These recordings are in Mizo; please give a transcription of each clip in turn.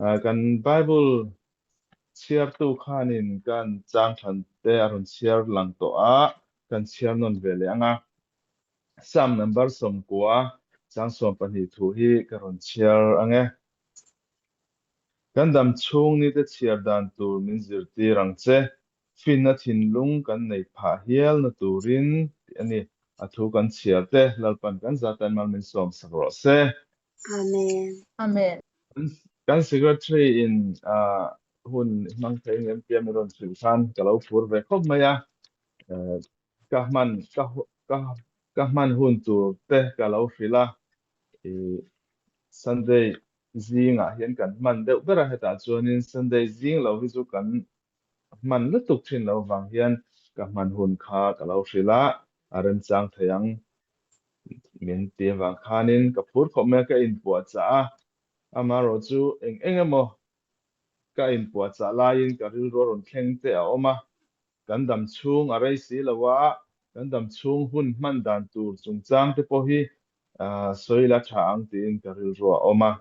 Kan Bible chhiartu khanin kan chang thlan te a rawn chhiar lang tawh a, kan chhiar nawn ve leh ang a. Psalm number 90 chang 12 thu hi ka rawn chhiar ang e. Kan dam chhung ni te chhiar dan tur min zirtir ang che, finna thinlung kan nei phah hial na turin tih a ni. A thu kan chhiar te Lalpan kan zatan mal min sawm sak rawh se. Amen. Amen. Kan secretary in hun hmang thei ngem tia min rawn hrilh khan ka lo phur ve khawp mai a. Ka hman ka ka ka hman hun tur te ka lo hrilh a. I Sunday zingah hian kan hman deuh ber a, hetah chuanin Sunday zing lo hi chu kan hman lutuk thin lo vang hian ka hman hun kha ka lo hrilh a, a remchang thei ang min ti avang khanin ka phur khawp mai a, ka inpuahchah a, amaherawh chu eng eng emaw ka inpuahchah laiin ka rilru a rawn thleng te a awm a, kan dam chhung a rei si lo a, kan dam chhung hun hman dan tur chungchang te pawh hi sawi la tha ang tiin ka rilru a awm a.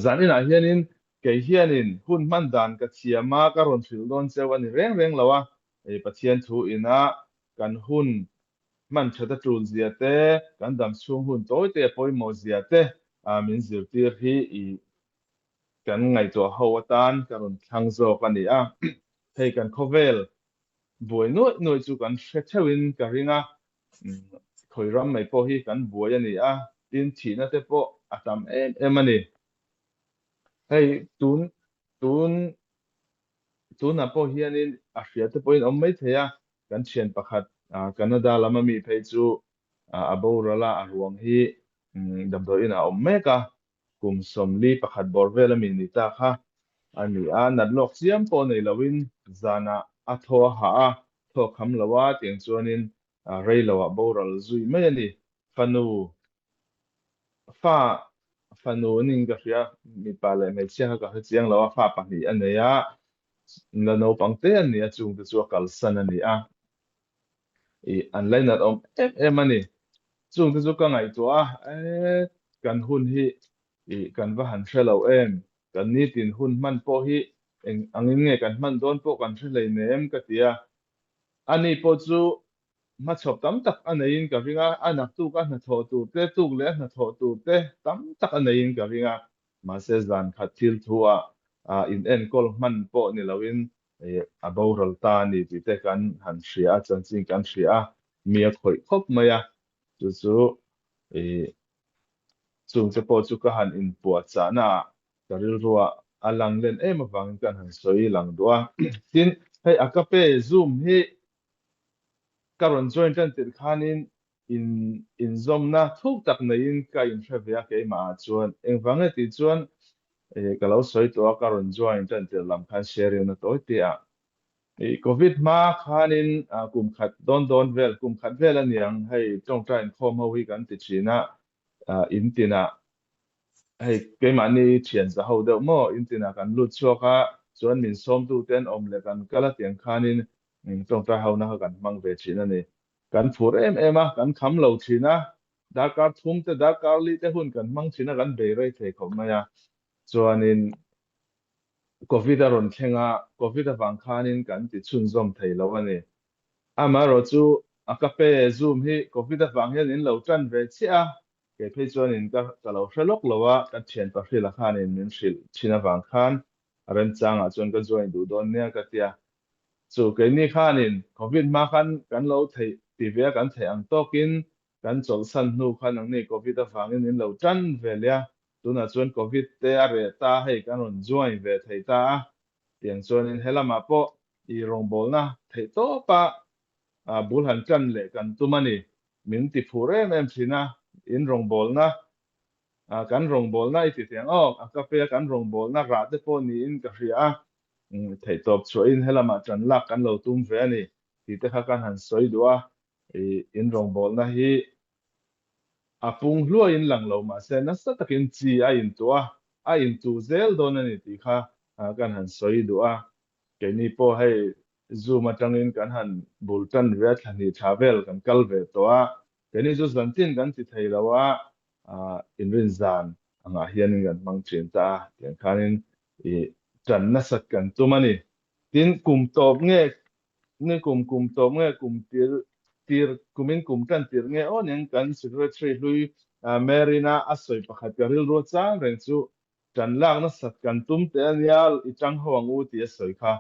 Zan inah hianin kei hianin hun hman dan ka thiam a, ka rawn hrilh dawn cheu a ni reng reng lo a, Pathian thu ina kan hun hman that a tul zia te, kan dam chhung hun tawi te a pawimawh zia te min zirtir hi i kan ngaihtuah ho atan ka rawn thlang zawk a ni a. Hei kan khawvel buai nuaih nuaih chu kan hre theuhin ka ring a, khawi ram mai pawh hi kan buai a ni a, tin thihna te pawh a tam em em a ni. Hei tun tun tunah pawh hianin a hria te pawhin awm mai thei a, kan thian pakhat Canada lama mi phei chu a boral a, a ruang hi damdawi inah a awm mek a, kum 41 bawr vel a mi ni ta kha a ni a, nat lawk chiam pawh nei loin zanah a thaw a hah a, thaw kham lo a tiang chuanin rei loah boral zui mai a ni. Fanu fa fanu nin ka hria, mipa leh hmeichhia kha ka hre chiang lo a, fa pahnih a nei a, la naupang te an ni a, chungte chu a kalsan a ni a, ih an lainat awm em em a ni. Chungte chu ka ngaihtuah a, e kan hun hi ih kan va han hre lo em, kan nitin hun hman pawh hi eng angin nge kan hman dawn pawh kan hre hleinem ka ti a. Ani pawh chu hmachhawp tam tak a neiin ka ring a, a naktuk a hnathawh tur te, tuk leh a hnathawh tur te tam tak a neiin ka ring a. Mahse zan khat thil thu ah in enkawl hman pawh ni loin a boral ta a ni tih te kan han hria a, chanchin kan hria a, mi a khawih khawp mai a, chu chu chung te pawh chu ka han inpuahchahna ah ka rilrua a lang len em avangin kan han sawi lang duh a. Tin, hei Agape Zoom hi ka rawn join tan tirh khanin in inzawmna thuk tak neiin ka inhre ve a keimah ah chuan engvang nge tih chuan ka lo sawi tawh a ka rawn join tan tirh lam khan sharing na tawi te ah Covid hma khanin kum khat dawn dawn vel kum khat vel a niang hei tawngtai inkhawm ho hi kan ti thin a in tinah hei keimahni thian za ho deuh maw in tinah kan lut chhuak a chuan min sawmtu te an awm leh kan kal a tiang khanin tawngtai ho na kha kan hmang ve thin a ni. Kan phur em em a, kan kham lo thin a, darkar thum te, darkar li te hun kan hmang thin a, kan bei rei thei khawp mai a. Chuanin Covid a rawn thleng a, Covid avang khanin kan ti chhunzawm thei lo a ni. Amaherawh chu a ka pe Zoom hi Covid avang hian in lo tan ve chiah a, kei phei chuanin ka ka lo hre lawk lo a, ka thian pahrila khanin min hrilh thin avang khan a remchangah chuan ka join duh dawn nia ka tia. Chu keini khanin Covid hma khan kan lo theih ti ve a, kan theih ang tawkin kan chawlhsan hnu khan nangni Covid avangin min lo tan ve leh a, tunah chuan Covid te a reh ta hei kan rawn join ve thei ta a, tiang chuanin he lamah pawh i rawngbawlna theih tawpa bul han tan leh kan tum a ni. Min ti phur em em thin a, in rawngbawlna kan rawngbawlna i ti thei ang aw, a ka pe a kan rawngbawlna rah te pawh niin ka hria a, Theihtawp chhuahin helamah ṭan lak kan lo tum ve a ni tih te kha kan han sawi duh a, in rawngbawlna hi a pung hluaiin lang lo mahse nasa takin chi a intuah a, a intuh zel dawn a ni tih kha kan han sawi duh a. Keini pawh hei Zoom atangin kan han bul tan ve a, thla hnih thla vel kan kal ve tawh a, keini chu zantin kan ti thei lo a, inrin zan. angah hianin kan hmang thin ta a, tiang khanin i tan nasat kan tum a ni. Tin, kum tawp nge ni kum kum tawp nge kum tir tir kumin kum tan tir nge aw nen kan secretary hlui Marina a sawi pakhat ka rilru a chang reng chu tan lak nasat kan tum teh a nia i tang ho ang u tih a sawi kha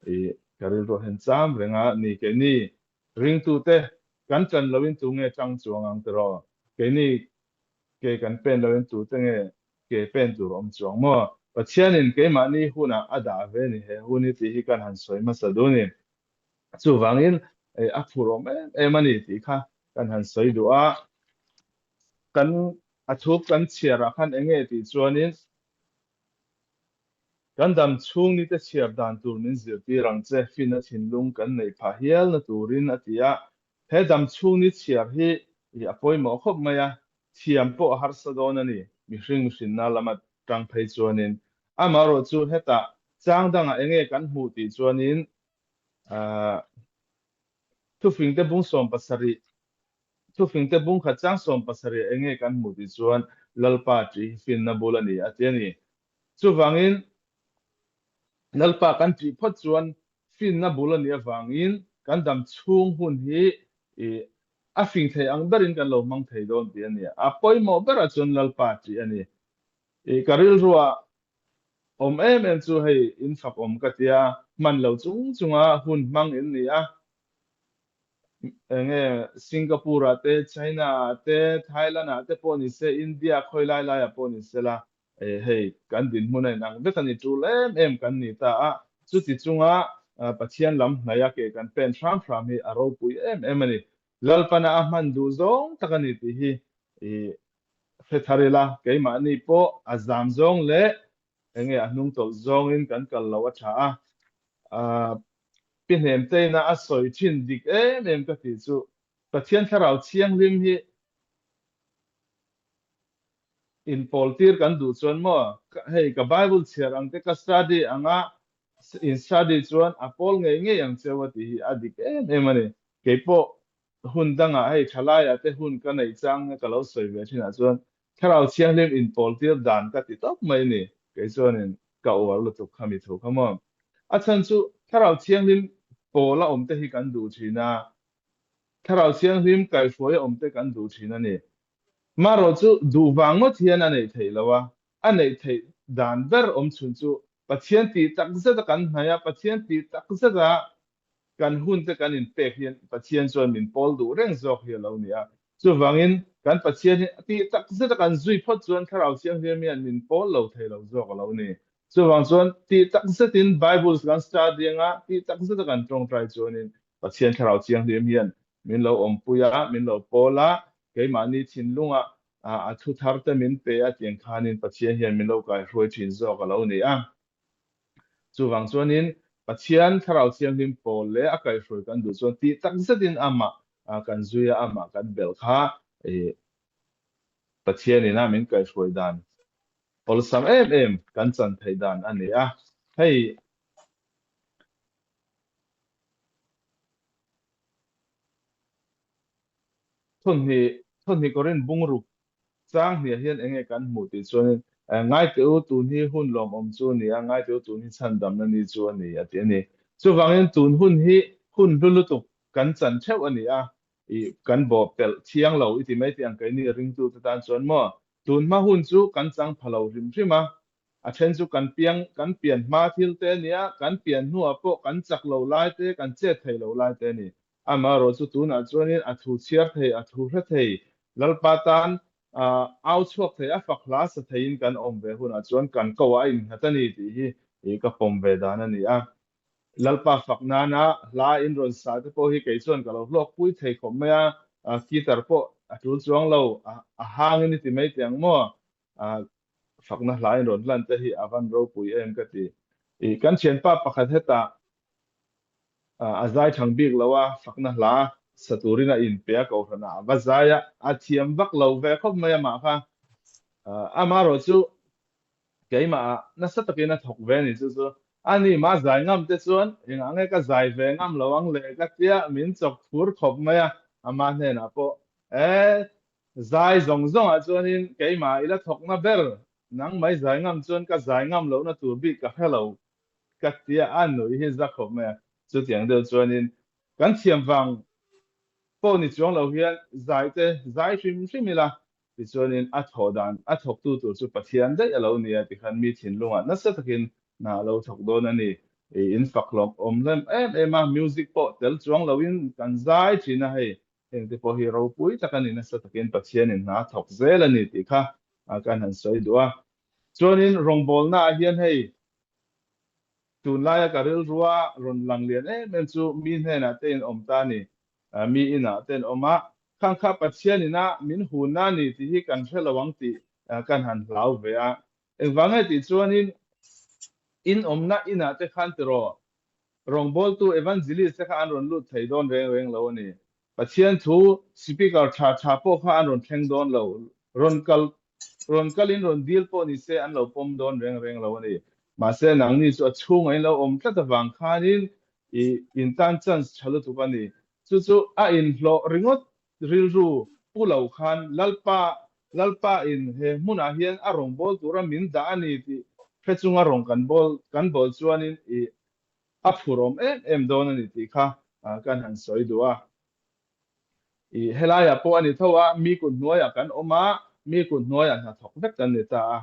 i ka rilru a hen cham reng a ni keini ringtute kan tan loin tu nge tang chuang ang tiraw keini ke kan pen loin tute nge ke pen tur awm chuang maw? Pathianin keimahni hunah a dah ve ni he hun hi tih hi kan han sawi hmasa duh ni. Chuvangin a phur awm em em a ni tih kha kan han sawi duh a. Kan a thup kan chhiarah khan eng nge tih chuanin kan dam chhung nite chhiar dan tur min zirtir ang che, finna thinlung kan neih phah hialna turin a ti a. He dam chhung ni chhiar hi a pawimawh khawp mai a, Thiam pawh a harsa dawn a ni, mihring mihrinna lam atang phei chuanin. Amaherawh chu hetah chang dangah enge kan hmuh tih chuanin thufingte bung 70, thufingte bung khat chang 70 enge kan hmuh tih chuan Lalpa ṭih hi finna bul a ni a ti a ni. Chuvangin Lalpa kan ṭih phawt chuan finna bul a nih avangin kan dam chhung hun hi a fing thei ang berin kan lo hmang thei dawn tih a ni. A pawimawh berah chuan Lalpa tih a ni. Ka rilrua awm em em chu hei in fak awm ka tia, hman lo chung chunga hun hmang in ni a. Enge Singapore ah te, China ah te, Thailand ah te pawh ni se, India khawi lai laiah pawh ni se la, Hei kan dinhmun a inang vek a ni, tul em em kan ni ta a, chuti chunga Pathian lam hnaia ke kan pen hram hram hi a ropui em em a ni. Lalpana a hman duh zawng tak a ni tih hi i hre thar ila, keimahni pawh a zam zawng leh enge a hnung tawlh zawngin kan kal lo a tha a. Pi Hnemteina a sawi thin dik em em ka tih chu Pathian Thlarau Thianghlim hi Inpawltir kan duh chuan maw, hei ka Bible chhiar ang te ka study anga in study chuan a pawl ngei ngei ang cheu a tih hi a dik em em a ni. Keipawh hun dangah hei thalaiah te hun ka neih chang ka lo sawi ve thinah chuan Thlarau Thianghlim inpawltir dan ka ti tawp mai ni. Kei chuanin ka uar lutuk kha mi thu kha maw. A chhan chu Thlarau Thianghlim pawl a awm te hi kan duh thin a, Thlarau Thianghlim kaihruai a awm te kan duh thin a ni. Marawh chu duh vang ngawt hian a neih theih lo a, a neih theih dan ber awm chhun chu Pathian tih tak zet a kan hnaih a, Pathian tih tak zet a kan hun te kan inpek hian Pathian chuan min pawl duh reng zawk hi a lo ni a. Chuvangin kan Pathian hi tih tak zet a kan zui phawt chuan Thlarau Thianghlim hian min pawl lo thei lo zawk a lo ni. Chuvang chuan tih tak zetin Bible kan study anga tih tak zet a kan tawngtai chuanin Pathian Thlarau Thianghlim hian min lo awmpui a, min lo pawl a, keimahni thinlunga a thu thar te min pe a tiang khanin Pathian hian min lo kaihruai thin zawk a lo ni a. Chuvang chuanin Pathian Thlarau Thianghlim pawl leh a kaihruai kan duh chuan tih tak zetin amah kan zui a, amah kan belh kha Pathianin a min kaihruai dan awlsam em em kan chan theih dan a ni a. Hei Thawhnih, thawhnih Korin bungruk chang hniah hian enge kan hmuh tih chuanin, Ngaite u, tun hi hun lawmawm chu a ni a, ngaite u, tun hi chhandamna ni chu a ni, a ti a ni. Chuvangin tun hun hi hun hlu lutuk kan chan theuh a ni a, i kan bawh pelh thiang lo i ti mai tih ang keini ringtute tan chuan maw, tun hma hun chu kan chang pha lo hrim hrim a, A then chu kan piang, kan pian hma thil te a nia, kan pian hnuah pawh kan chak lo lai te, kan chet thei lo lai te a ni. Amaherawh chu tunah chuanin a thu chhiar thei, a thu hre thei, Lalpa tan au chhuak thei, a fak hla sa theiin kan awm ve hunah chuan kan koh ah a innghat a ni tih hi ka pawm ve dan a ni a. Lalpa fak nana hla in rawn sa te pawh hi kei chuan ka lo hlawkpui thei khawp mai a, guitar pawh a tul chuang lo, a hangin i ti mai teh ang maw? Fakna hla in rawn hlan te hi a van ropui em ka ti. I kan thianpa pakhat hetah a zai thang bik lo a, fakna hla sa turin a inpe a kohhran ah a va zai a, a thiam vak lo ve khawp mai amah kha. Amaherawh chu keimah ah nasa takin a thawk ve a ni chu chu. Ani mah zai ngam te chuan engah nge ka zai ve ngam lo ang le ka tia min chawk phur khawp mai a, amah hnenah pawh e Zai zawng zawngah chuanin keimah i la thawkna ber. Nang mai zai ngam chuan ka zai ngam lohna tur bik ka hre lo ka tia a nuih hi za khawp mai a. Chutiang deuh chuanin kan thiam vang pawh ni chuang lo hian zai te zai hrim hrim ila tichuanin a thawh dan a thawktu tur chu Pathian daih a lo ni a tikhan mi thinlungah nasa takin hna a lo thawk dawn a ni. I in fak hlawm awm hlem em em a, music pawh tel chuang loin kan zai thin a hei Hengte pawh hi ropui tak a ni nasa takin Pathianin hna a thawk zel a ni tih kha kan han sawi duh a. Chuanin rawngbawlnaah hian hei tunlaia ka rilrua rawn lang lian em em chu mi hnenah te in awm ta a ni, mi inah te in awm a, khang kha Pathianina min hunna a ni tih hi kan hre lo ang tih kan han hlau ve a. Engvang nge tih chuanin in awmna inah te khan tiraw Rawngbawltu evangelist te kha an rawn lut thei dawn reng reng lo a ni. Pathian thu speaker tha tha pawh kha an rawn thleng dawn lo. Rawn kal rawn kalin rawn dil pawh ni se an lo pawm dawn reng reng lo a ni. Mahse nangni chu a chhungah in lo awm tlat avang khanin i in tan chance tha lutuk a ni. Chu chu a inhlawh ringawt rilru pu lo khan Lalpa Lalpa in he hmunah hian a rawngbâwl tura min dah a ni tih hre chunga rawng kan bawl kan bawl chuanin i a phur awm em em dawn a ni tih kha kan han sawi duh a. I helaiah pawh a ni tho a, mi kut hnuaiah kan awm a, mi kut hnuaiah hnathawk vek kan ni ta a.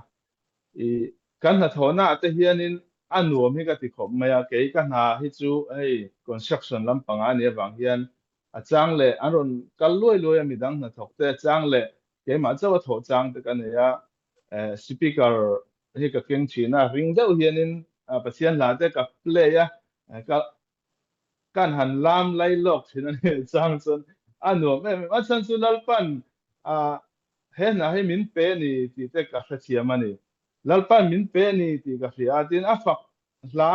I kan hnathawhnaah te hianin a nuam hi ka ti khawp mai a, kei ka hna hi chu hei construction lampangah a nih avang hian A chang leh an rawn kal luai luai a midang hnathawk te, a chang leh keimah chauh a thawh chang te ka nei a, speaker hi ka keng thin a, ring deuh hianin Pathian hla te ka play a, ka kan han lam lai lawk thin a ni chang chuan a nuam em em a chhan chu Lalpan he hna hi min pe a ni tih te ka hrethiam a ni, Lalpan min pe a ni tih ka hria a, tin a fak hla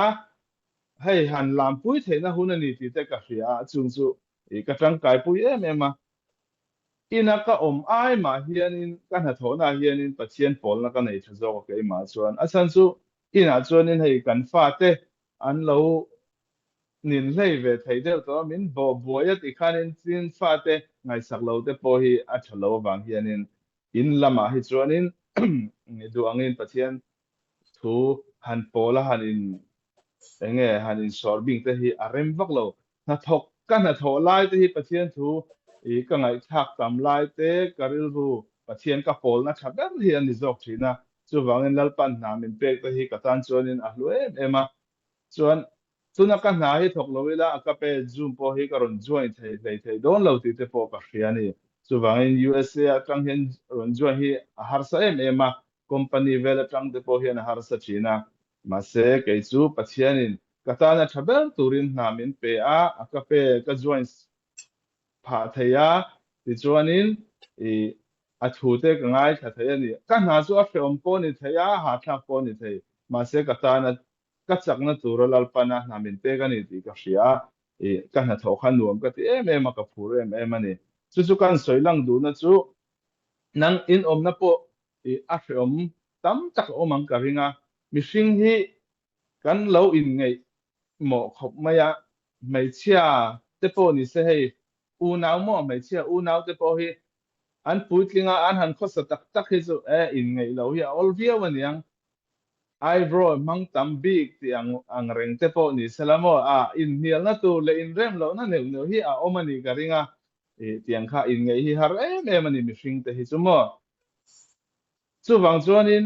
hei han lampui theihna hun a ni tih te ka hria a, chung chu i ka tangkaipui em em a. Ina ka awm ai mah hianin ka hnathawhnaah hianin Pathian pawlna ka nei tha zawk a keimah chuan. A chhan chu inah chuanin hei kan fate an lo nin hlei ve thei deuh tawh a, min bawh buai a tih khanin tin fate ngaihsak lo te pawh hi a tha lo avang hianin in lamah hi chuanin duh angin Pathian Thu han pawl a han in eng nge han in sawr bing te hi a rem vak lo. Hnathawk ka hnathawh lai te hi Pathian thu i ka ngaihthlak tam lai te ka rilru Pathian ka pawlna tha ber hi a ni zawk thin a. Chuvangin Lalpan hna min pek te hi ka tan chuanin a hlu em em a. Chuan tuna ka hna hi thawk lo ila a ka pe Zoom pawh hi ka rawn join thei hlei thei dawn lo tih te pawh ka hria a ni. Chuvangin USA atang hian rawn join hi a harsa em em a. Company vel atang te pawh hian a harsa thin a, mahse kei chu Pathianin ka tana tha ber turin hna min pe a, a ka pe ka join phah thei a, tichuanin i a thu te ka ngaithla thei a ni. Ka hna chu a hrehawm pawh a ni thei a, hahthlak pawh a ni thei, mahse ka tana ka chakna tura Lalpana hna min pek a ni tih ka hria a, i ka hnathawh kha nuam ka ti em em a, ka phur em em a ni. Chu chu kan sawi lang duhna chu nang inawmna pawh I a hreawm tam tak a awm ang ka ring a, mihring hi kan lo inngeih mawh khawp mai a, hmeichhia te pawh ni se hei unau maw hmeichhia unau te pawh hi an puitling a, an han khawsa tak tak hi chu e inngeih lo hi a awl viau a niang, eyebrow hmang tam bik tih ang ang reng te pawh ni sela maw a inhnialna tur leh inrem lohna neuh neuh hi a awm a nih ka ring a, i tiang kha inngeih hi har em em a ni mihring te hi chu maw. Chuvang chuanin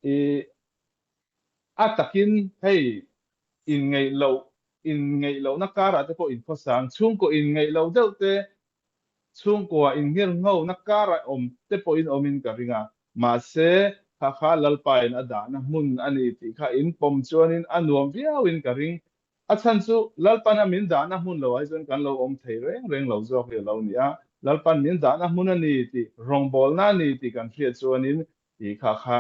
i a takin hei inngeih loh inngeih lohna karah te pawh inkhawsang, chhungkaw inngeih lo deuh te, chhungkua innghirnghona karah awm te pawhin awmin ka ring a. Mahse, kha kha Lalpain a dahna hmun a ni tih kha inpawm chuanin a nuam viauin ka ring. A chhan chu Lalpana min dahna hmun lo ah hi chuan kan lo awm thei reng reng lo zawk hi a lo ni a, Lalpan min dahna hmun a ni tih, rawngbawlna a ni tih kan hriat chuanin tih kha kha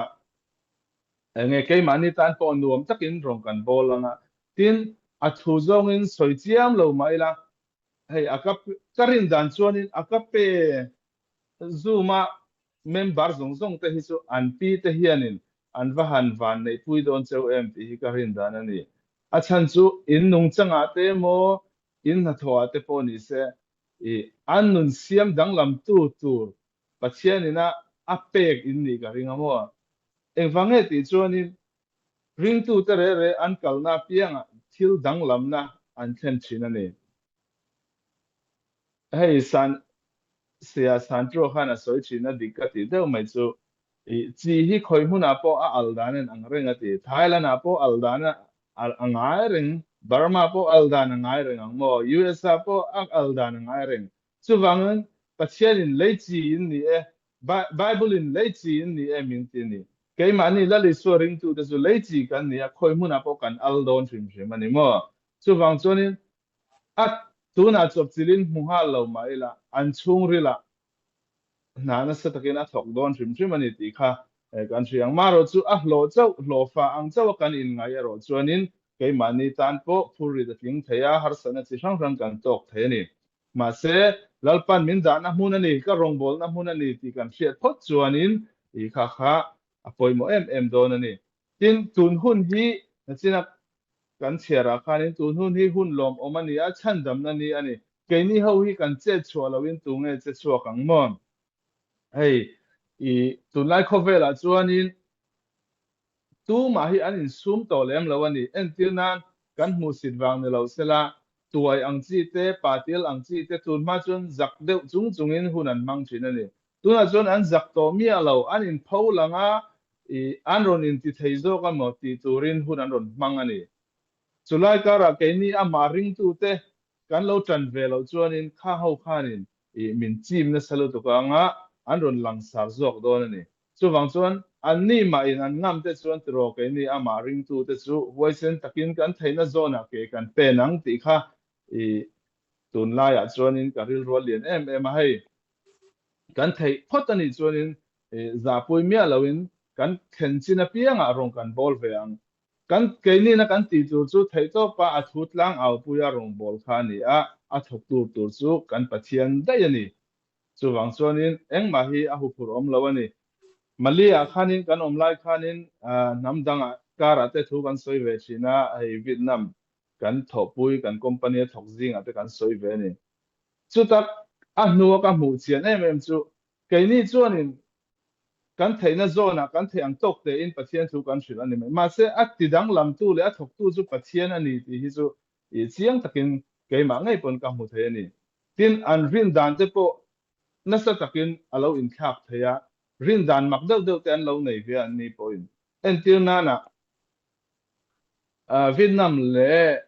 enge keimahni tan pawh nuam takin rawng kan bawl ang a, tin a thu zawngin sawi chiam lo mah ila hei a ka ka rin dan chuanin a ka pe Zoom a member zawng zawng te hi chu an pi te hianin an va han van neihpui dawn cheu em tih hi ka rin dan a ni. A chhan chu in nungchangah te emaw in hnathawhah te pawh ni se i an nun siam danglam tu tur Pathian ina a pek in nih ka ring a maw? Engvang nge tih chuanin ringtute re re an kalna apiangah thil danglamna an thlen thin a ni. Hei San Sia Santro khan a sawi thin a dik ka tih deuh mai chu i chi hi khawi hmunah pawh a al dan in ang reng a ti. Thailand ah pawh al dan a a ngai reng, Burma pawh al dan a ngai reng ang maw, US ah pawh a al dan a ngai reng. Chuvangin Pathian in lei chi in ni e, Bible in lei chi in ni e min ti a ni. Keimahni Lal Isua ringtute chu lei chi kan ni a, khawi hmunah pawh kan al dawn hrim hrim a ni maw. Chuvang chuanin A tunah chawpchilhin hmu nghal lo mah ila, an chhungrilah hna nasa takin a thawk dawn hrim hrim a ni tih kha kan hria ang. Marawh chu a hlawh chauh, hlawhfa ang chauha kan inngaih erawh chuanin keimahni tan pawh phurrit a tling thei a, harsatna chi hrang hrang kan tawk thei a ni. Mahse, Lalpan min dahna hmun a ni, ka rawngbawlna hmun a ni tih kan hriat phawt chuanin i kha kha a pawimawh em em dawn a ni. Tin, tun hun hi nachina kan chhiarah khanin tun hun hi hun lawmawm a ni a, chhandamna ni a ni. Keini ho hi kan chet chhuah lohin tu nge che chhuak ang maw? Hei, i tunlai khawvelah chuanin tumah hi an insum tawh lem lo a ni. Entir nan kan hmuhsit vang ni lo sela, tuai ang chi te, patil ang chi te tun hma chuan zak deuh chung chungin hun an hmang thin a ni. Tunah chuan an zak tawh miah lo, an inpho lang a, I an rawn inti thei zawk a maw tih turin hun an rawn hmang a ni. Chulai karah keini amah ringtute kan lo tan ve loh chuanin kha ho khanin i min chim nasa lutuk anga an rawn langsar zawk dawn a ni. Chuvang chuan anni mahin an ngam te chuan tiraw keini amah ringtute chu huaisen takin kan theihna zawnah ke kan pen ang tih kha i tunlaiah chuanin ka rilru a lian em em a hei. Kan theih phawt a nih chuanin zahpui miah loin kan thlen chin apiangah rawng kan bawl ve ang. Kan keinina kan tih tur chu theihtawpa a thu tlang aupuia rawng bawl kha a ni a, a thawk tur tur chu kan Pathian daih a ni. Chuvang chuanin engmah hi a huphurh awm lo a ni. Mali-ah khanin kan awm lai khanin hnam dangah karah te thu kan sawi ve thin a, hei Vietnam kan thawhpui kan company a thawk zingah te kan sawi ve a ni. Chutak a hnua ka hmuh chian em em chu keini chuanin kan theihna zawnah kan theih ang tawk tein Pathian thu kan hrilh a ni mai. Mahse a tidanglamtu leh a thawktu chu Pathian a ni tih hi chu ih chiang takin keimah ngei pawn ka hmu thei a ni. Tin, an rin dan te pawh nasa takin a lo inthlak thei a, rin dan mak deuh deuh te an lo nei ve a an ni pawhin. Entir nana Vietnam leh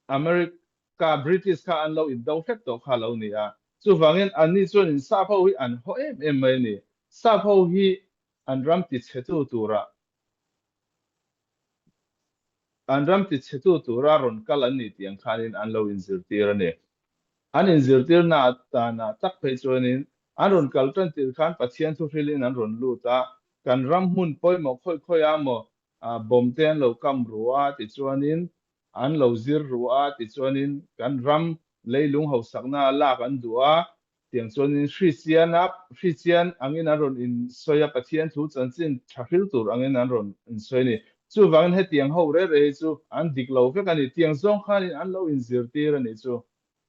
America, British kha an lo indo hlek tawh kha a lo ni a. Chuvangin anni chuanin Sap ho hi an haw em em mai a ni. Sap ho hi an ram tichhetu tura an ram tichhetu tura rawn kal an ni tih ang khanin an lo inzirtir a ni. An inzirtirna atana tak phei chuanin an rawn kal tan tir khan Pathian thuhrilin an rawn lut a, kan ram hmun pawimawh khawi khawi a maw bomb te an lo kam ru a tichuanin an lo zir ru a tichuanin kan ram leilung hausakna a lak an duh a, tiang chuanin Hristian a Hristian angin an rawn insawi a, Pathian thu chanchin tha hril tur angin an rawn insawi a ni. Chuvangin hetiang ho reh reh hi chu an dik lo vek a ni, tiang zawng khanin an lo inzirtir a nih chu.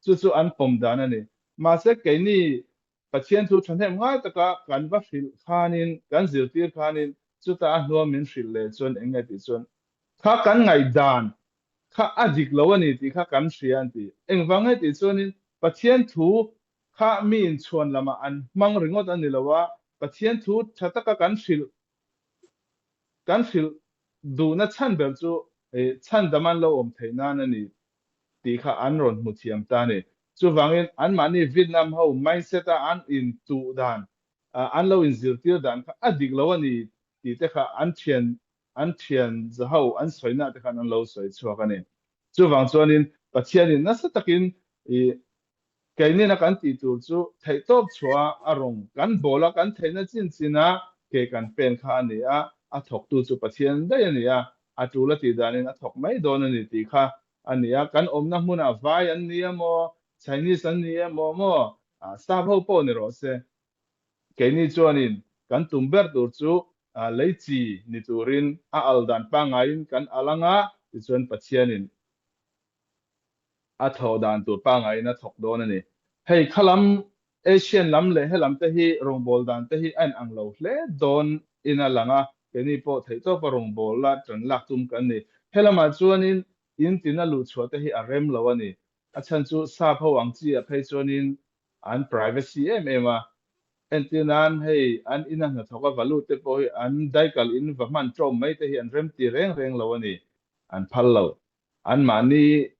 Chu chu an pawm dan a ni. Mahse keini Pathian thu thahnem ngai taka kan va hrilh khanin, kan zirtir khanin, chutah a hnua min hrilh leh chuan eng nge tih chuan, kha kan ngaihdan kha a dik lo a ni tih kha kan hria an ti. Engvang nge tih chuanin Pathian thu kha mi inchhuan lamah an hmang ringawt a ni lo a, Pathian thu tha taka kan hrilh kan hrilh duhna chhan ber chu chhandam an lo awm theih nan a ni tih kha an rawn hmu thiam ta a ni. Chuvangin anmahni Vietnam ho mindset a an intuh dan, an lo inzirtir dan kha a dik lo a ni tih te kha an thian an thian za ho an sawina te khan an lo sawi chhuak a ni. Chuvang chuanin Pathianin nasa takin i Keinina kan tih tur chu theihtawp chhuah a rawng kan bawl a, kan theihna chin china ke kan pen kha a ni a, a thawktu chu Pathian daih a ni a, a tul a tih danin a thawk mai dawn a ni tih kha a ni a, kan awmna hmunah vai an ni emaw, Chinese an ni emaw maw, Sap ho pawh ni rawh se. Keini chuanin kan tum ber tur chu lei chi ni turin a al dan pangaiin kan al anga, tichuan Pathianin A thawh dan tur pangaiin a thawk dawn a ni. Hei khalam Asian lam leh helam te hi rawngbâwl dan te hi a inang lo hle dawn in a lang a, keini pawh theihtawpa rawngbâwl la ṭan lak tum kan ni. Helamah chuanin in tina luhchhuah te hi a rem lo a ni. A chhan chu sap ho ang chi ah phei chuanin an privacy em em a, entir nan hei an ina hnathawk a va lut te pawh hi an daikal in va hman ṭawm mai te hi an rem ti reng reng lo a ni, an phal lo. Anmahni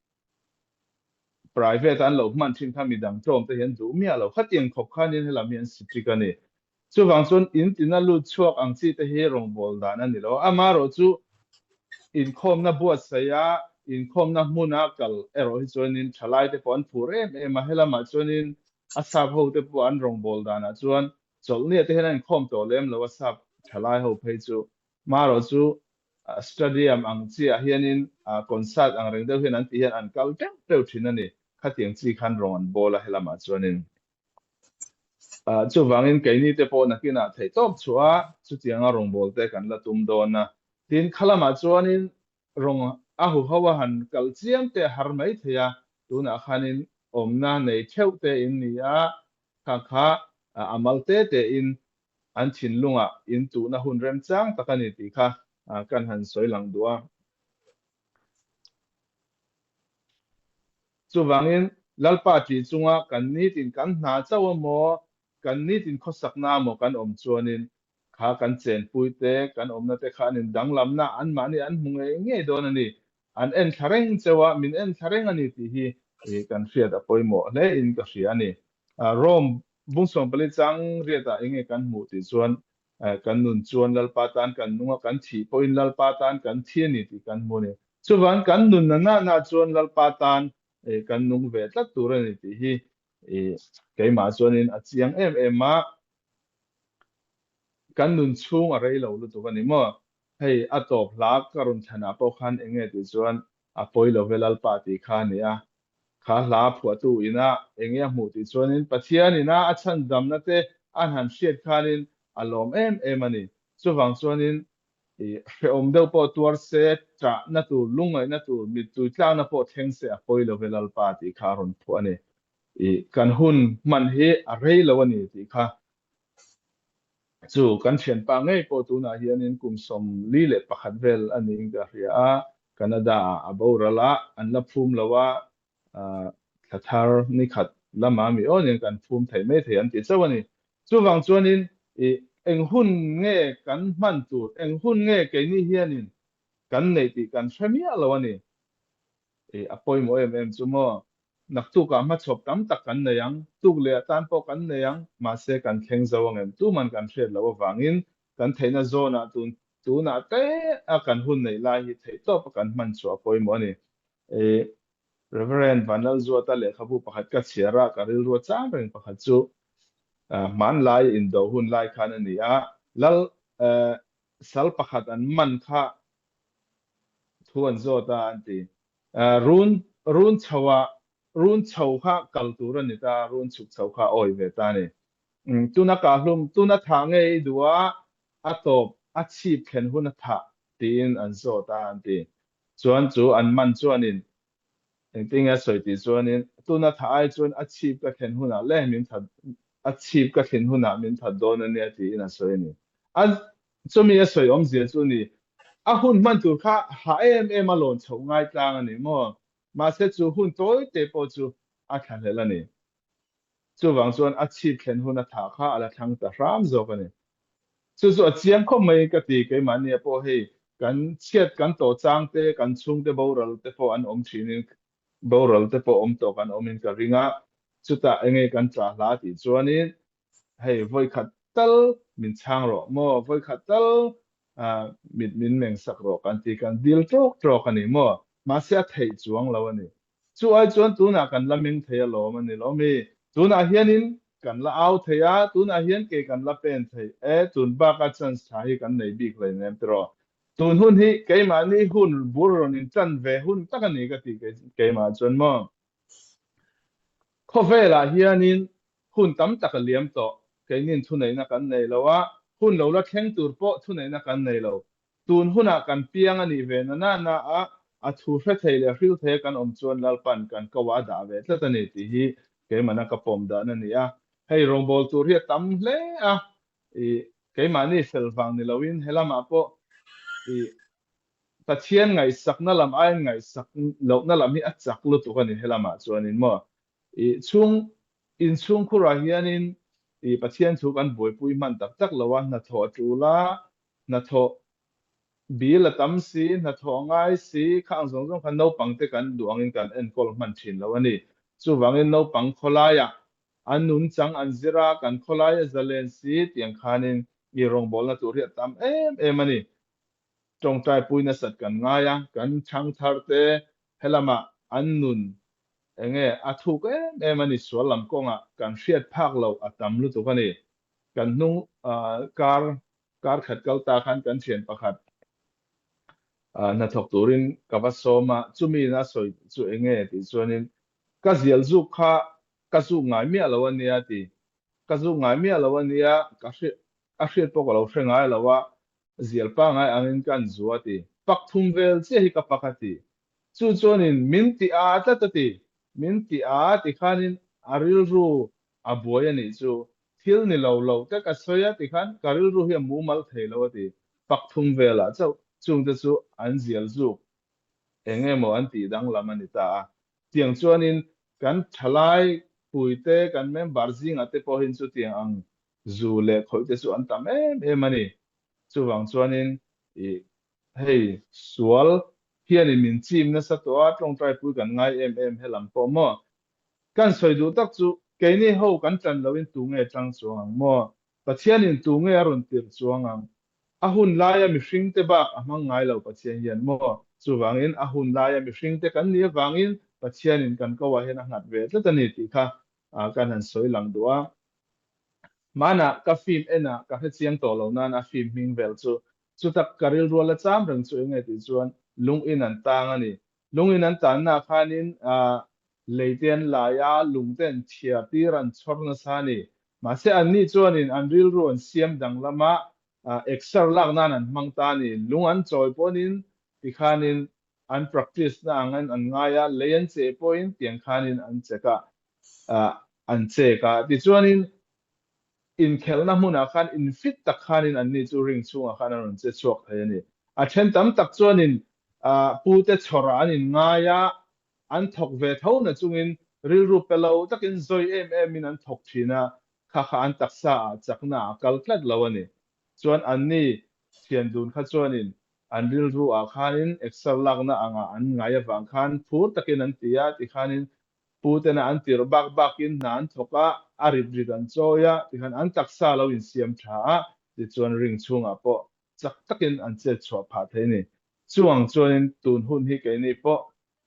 private a an lo hman thin kha midang tlawm te hi an duh miah lo. Khatiang khawp khanin helam hi an strict a ni. Chuvang chuan in tina lut chhuak ang chi te hi rawngbâwl dan a ni lo. Amaherawh chu inkhawmna buatsaih a, inkhawmna hmuna kal erawh hi chuanin thalai te pawh an phur em em a. Helamah chuanin a sap ho te pawh an rawngbâwl danah chuan chawlhniah te hian an inkhawm tawh lem lo a sap thalai ho phei chu. Marawh chu stadium ang chiah hianin concert ang reng deuh hian an tih hian an kal teuh teuh thin a ni. Khatiang chi khan rawng an bawl a helamah chuanin. Chuvangin keini te pawh nakinah theihtawp chhuah a chutianga rawngbâwl te kan la tum dawn a. Tin, khalamah chuanin rawng a huho a han kal chiam te a har mai thei a, tunah khanin awmna nei theuh te in ni a, kha kha a mal te tein an thinlungah in tuhna hun remchang tak a ni tih kha kan han sawi lang duh a. Chuvangin Lalpa tih chunga kan nitin kan hna chauh emaw, kan nitin khawsakna emaw kan awm chuanin kha kan chenpui te, kan awmna te kha an indanglamna anmahni an hmu ngei ngei dawn a ni. An en thla reng cheu a, min en thla reng a ni tih hi kan hriat a pawimawh hle in ka hria a ni. Rome Bungsawmpali chang riatah enge kan hmuh tih chuan kan nun chuan Lalpa tan kan nung a, kan thih pawhin Lalpa tan kan thi a ni tih kan hmu a ni. Chuvang kan nunna nana chuan Lalpa tan kan nung ve tlat tur a ni tih hi keimah chuanin a chiang em em a. Kan nun chhung a rei lo lutuk a ni maw? Hei a tawp hla ka rawn thlanah pawh khan enge tih chuan a pawi lo ve Lalpa tih kha a ni a. Kha hla phuahtu ina enge a hmuh tih chuanin Pathian ina a chhandamna te an han hriat khanin a lawm em em a ni. Chuvang chuanin i hrehawm deuh pawh tuar se, ṭahna tur, lungngaihna tur, mittui tlakna pawh thleng se a pawi lo ve Lalpa tih kha a rawn phuah a ni. I kan hun hman hi a rei lo a ni tih kha chu kan thianpa ngei pawh tunah hianin kum 41 vel a niin ka hria a, Canada-ah a boral a, an la phum lo a, thla thar ni khat lama mi awnin kan phum thei mai thei an ti chauh a ni. Chuvang chuanin i eng hun nge kan hman tur, eng hun nge keini hianin kan neih tih kan hre miah lo a ni. I a pawimawh em em chu maw? Naktukah hmachhawp tam tak kan nei ang, tuk leh atan pawh kan nei ang, mahse kan thleng zo ang em? Tuman kan hriat loh avangin kan theihna zawnah tun tunah te a kan hun neih lai hi theihtawp a kan hman chhuah a pawimawh a ni. I Reverend Vanlalzuata lehkhabu pakhat ka chhiar a, ka rilru a chang reng pakhat chu hmanlai indo hun lai khan a ni a, Lal sal pakhat an man kha thu an zawt a an ti. Run run chho a, run chho kha kal tur a ni ta, run chhuk chho kha a awi ve ta a ni. Tuna kahlum, tuna thah nge i duh a, a tawp a chhip thlen hun a thah tiin an zawt a an ti. Chuan chu an man chuanin engtin nge a sawi tih chuanin tuna thah ai chuan a chhip ka thlen hunah le min that a chhip ka thlen hunah min that dawn a nia tiin a sawi a ni. A chumi a sawi awmzia chu ni a hun hman tur kha hah em em a lawn chhoh ngai tlang a ni maw? Mahse chu hun tawi te pawh chu a thlahlel a ni. Chuvang chuan a chhip thlen hun a thah kha a la thlang ta hram zawk a ni. Chu chu a chiang khawp mai ka ti, keimahnia pawh hei kan chhiat kan tawh chang te, kan chhungte boral te pawh an awm thinin boral te pawh awm tawh kan awmin ka ring a, chutah enge kan ṭah hla tih chuanin hei vawikhat tal min chhang rawh maw, vawikhat tal mit min meng sak rawh kan ti, kan dil ṭawk ṭawk a ni maw, mahse a theih chuang lo a ni. Chu ai chuan tunah kan la meng thei alawm a ni lo mi? Tunah hianin kan la au thei a, tunah hian ke kan la pen thei e, tun baka chance tha hi kan nei bik hlei nem tiraw? Tun hun hi keimahni hun bur rawn in tan ve hun tak a ni ka ti keimah chuan maw? Khawvelah hianin hun tam tak a liam tawh, keinin thuneihna kan nei lo a, hun lo la thleng tur pawh thuneihna kan nei lo. Tun hunah kan piang a nih ve na na na a, a thu hre thei leh hril thei a kan awm chuan Lalpan kan ko a dah ve tlat a ni tih hi keimahna ka pawm dan a ni a. Hei rawngbawl tur hi a tam hle a, i keimahni fel vang ni loin helamah pawh i Pathian ngaihsakna lam aiin ngaihsak lohna lam hi a chak lutuk a ni helamah chuanin maw. I chhung inchhungkhurah hianin i Pathian thu kan buaipui hman tak tak lo a, hnathawh a tul a, hnathawh Bill a tam si, hnathawh a ngai si, kha ang zawng zawng khan naupangte kan duh angin kan enkawl hman thin lo a ni. Chuvangin naupang khawlaiah an nunchang an zir a, kan khawlai a zalen si tiang khanin mi rawngbawlna tur hi a tam em em a ni. Tawngtai pui nasat kan ngai a, kan thangtharte helamah an nun enge a thuk em em a ni, sual lam kawngah kan hriat phak loh a tam lutuk a ni. Kan hnung kar Kar khat kal ta khan kan thian pakhat hnathawk turin ka va sawm a, chumi in a sawi chu eng nge tih chuanin ka zial zuk kha ka zuk ngai miah lo a nia ti. Ka zuk ngai miah lo a nia, ka hriat a hriat pawh ka lo hre ngai lo a, zial pangai angin ka an zu a ti. Pak thum vel chiah hi ka pak a ti. Chu chuanin min ti a tlat a ti. Min ti a ti khanin a rilru a buai a nih chu. Thil ni lo lo te ka sawi a tikhan ka rilru hi a mumal thei lo a ti. Pak thum velah chauh chungte chu an zial zuk eng emaw an tih danglam a ni ta a. Tiang chuanin kan thalai puite kan member zingah te pawhin chutiang ang zu leh khawih te chu an tam em em a ni. Chuvang chuanin ih hei sual hianin min chim nasa tawh a, tawngtai pui kan ngai em em helam pawh maw? Kan sawi duh tak chu keini ho kan tan loin tu nge tang chuang ang maw? Pathianin tu nge a rawn tirh chuang ang? A hun laia mihringte bak a hmang ngai lo Pathian hian maw? Chuvangin a hun laia mihringte kan nih avangin Pathianin kan ko ah hian a nghat ve tlat a ni tih kha kan han sawi lang duh a. Hmanah ka film en ah ka hre chiang tawh lo nan a film hming vel chu chutak ka rilrual a cham reng chu enge tih chuan lungin an tang a ni. Lungin an tanna khanin lei te an lai a, lung te an chhiar tir an chhawr nasa a ni. Mahse anni chuanin an rilru an siam danglam a, exer lak nan an hmang ta a ni. Lung an chawi pawhin tikhanin an practice na angin an ngai a, lei an cheh pawhin tiang khanin an chek a, an chek a. Tichuanin Inkhelhna hmunah khan infit tak khanin anni chu ring chhungah khan an rawn che chhuak thei a ni. A then tam tak chuanin pute chhawrah an inngai a, an thawk ve tho na chungin rilru pe lo takin zawi em emin an thawk thin a, kha kha an taksa ah chakna a kal tlat lo a ni. Chuan anni thian dun kha chuanin an rilru ah khanin exer lakna angah an ngai avang khan phur takin an ti a, tikhanin Pu tena an tirh bak bakin hna an thawk a, a rit rit an chawi a, tikhan an taksa lo insiam tha a, tichuan ring chhungah pawh chak takin an chet chhuah phah thei a ni. Chuang chuanin tun hun hi keini pawh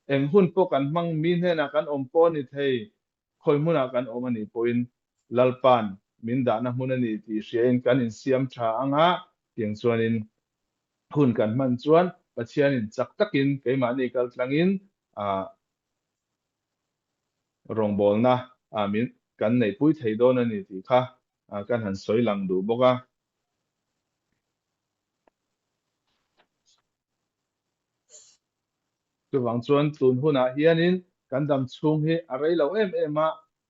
eng hun pawh kan hmang mi hnenah kan awm pawh a ni thei, khawi hmunah kan awm a nih pawhin Lalpa'n min dahna hmun a ni tih hriain kan insiam tha ang a, tiang chuanin hun kan hman chuan Pathianin chak takin keimahni kaltlangin rawngbawlna min kan neihpui thei dawn a ni tih kha kan han sawi lang duh bawk a. Chuvang chuan tun hunah hianin kan dam chhung hi a rei lo em em a,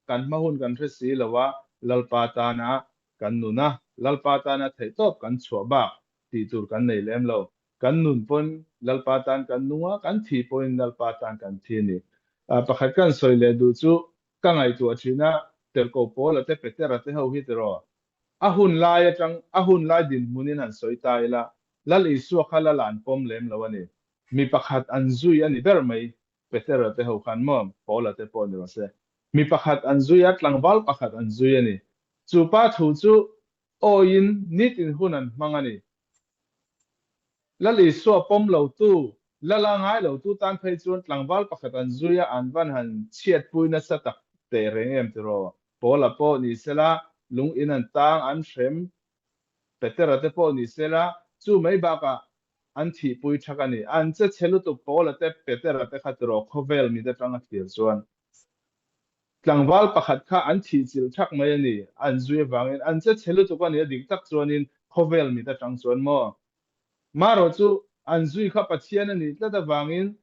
kan hma hun kan hre si lo a, Lalpa tana kan nun a, Lalpa tana theihtawp kan chhuah bak tih tur kan nei lem lo. Kan nun pawn Lalpa tan kan nung a, kan thi pawhin Lalpa tan kan thi a ni. Pakhat kan sawi leh duh chu ka ngaihtuah thin a, Terko Paula te Petera te ho hi tiraw? A hun lai atang, a hun lai dinhmunin han sawi ta ila, Lal Isua kha Lala an pawm lem lo a ni. Mi pakhat an zui a ni ber mai, Petera te ho khan maw, Paula te pawh ni rawh se. Mi pakhat an zui a, tlangval pakhat an zui a ni. Chu pa thu chu awiin nitin hun an hmang a ni. Lal Isua pawm lotu, Lala ngai lotu tan phei chuan tlangval pakhat an zui a, an van han chhiatpui nasa tak teh reng em tiraw? Paula pawh ni sela, lung in an tang, an hrem, Petera te pawh ni sela, chu mai bakah an thihpui thak a ni. An che chhe lutuk Paula te, Petera te kha tiraw khawvel mit atanga thlir chuan. Tlangval pakhat kha an thih chilh thak mai a ni, an zui avangin an che chhe lutuk a ni a dik tak chuanin khawvel mit atang chuan maw? Marawh chu an zui kha Pathian a nih tlat avangin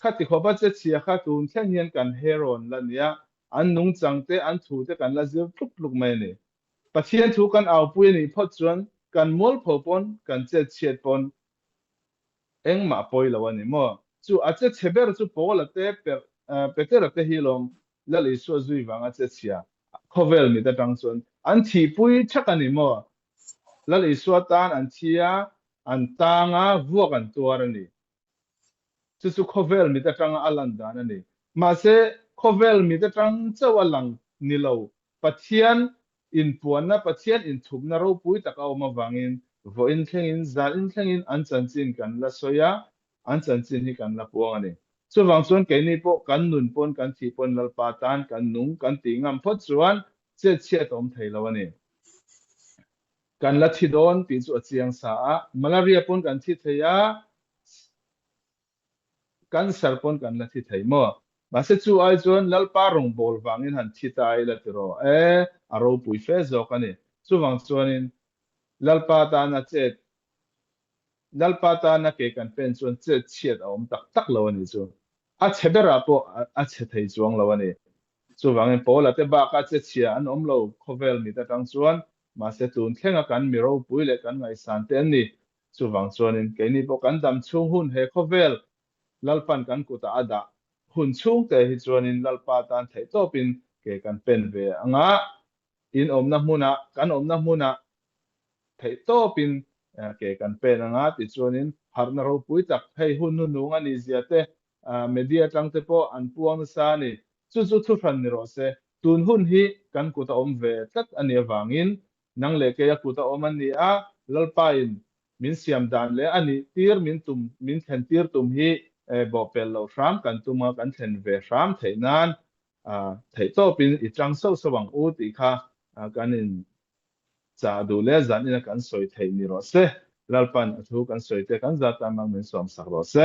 khati khawpa che chhia kha tun thleng hian kan herawn la nia. An nungchang te, an thu te kan la zir tluk tluk mai a ni. Pathian thu kan aupui a nih phawt chuan kan mualpho pawn, kan chet chhiat pawn engmah pawi lo a ni maw? Chu a che chhe ber chu Paula te, Petera te hi lawm Lal Isua zui vanga che chhia khawvel mit atang chuan an thihpui thak a ni maw? Lal Isua tan an thi a, an tang a, vuak an tuar a ni. Chu chu khawvel mit atanga a lan dan a ni. Mahse, khawvel mit atang chauh a lang ni lo, Pathian inpuanna, Pathian inthupna ropui tak a awm avangin vawiin thlengin, zanin thlengin an chanchin kan la sawi a, an chanchin hi kan la puang a ni. Chuvang chuan keini pawh kan nun pawn kan thih pawn Lalpa tan kan nung kan tih ngam phawt chuan chetchhiat a awm thei lo a ni. Kan la thi dawn tih chu a chiang sa a, malaria pawn kan thi thei a, cancer pawn kan la thi thei maw? Mahse chu ai chuan Lalpa rawngbâwl vangin han thi ta ila tiraw? E, a ropui fe zawk a ni. Chuvang chuanin Lalpa tana chet Lalpa tana ke kan pen chuan chet chhiat a awm tak tak lo a ni chu. A chhe berah pawh a chhe thei chuang lo a ni. Chuvangin Paula te baka che chhia an awm lo khawvel mit atang chuan, mahse tun thlenga kan mi ropui leh kan ngaihsan te an ni. Chuvang chuanin keini pawh kan dam chhung hun he khawvel Lalpan kan kutah a dah hun chhungte hi chuanin Lalpa tan theihtawpin ke kan pen ve anga in awmna hmunah kan awmna hmunah theihtawpin ke kan pen anga tichuanin harhna ropui tak hei hun hnunung a nih zia te Media atang te pawh an puang nasa a ni. Chu chu thuhran ni rawh se. Tun hun hi kan kut a awm ve tlat a nih avangin nang leh kei a kut a awm a ni a, Lalpain min siam dan leh a nih tir min tum min thlen tir tum hi bawhpelh loh hram kan tum a, kan thlen ve hram theih nan theihtawpin i tang sauh sauh ang u tih kha kan in Chah duh leh zan ina kan sawi theih ni rawh se. Lalpan a thu kan sawi te kan zat tan mang min sawm sak rawh se.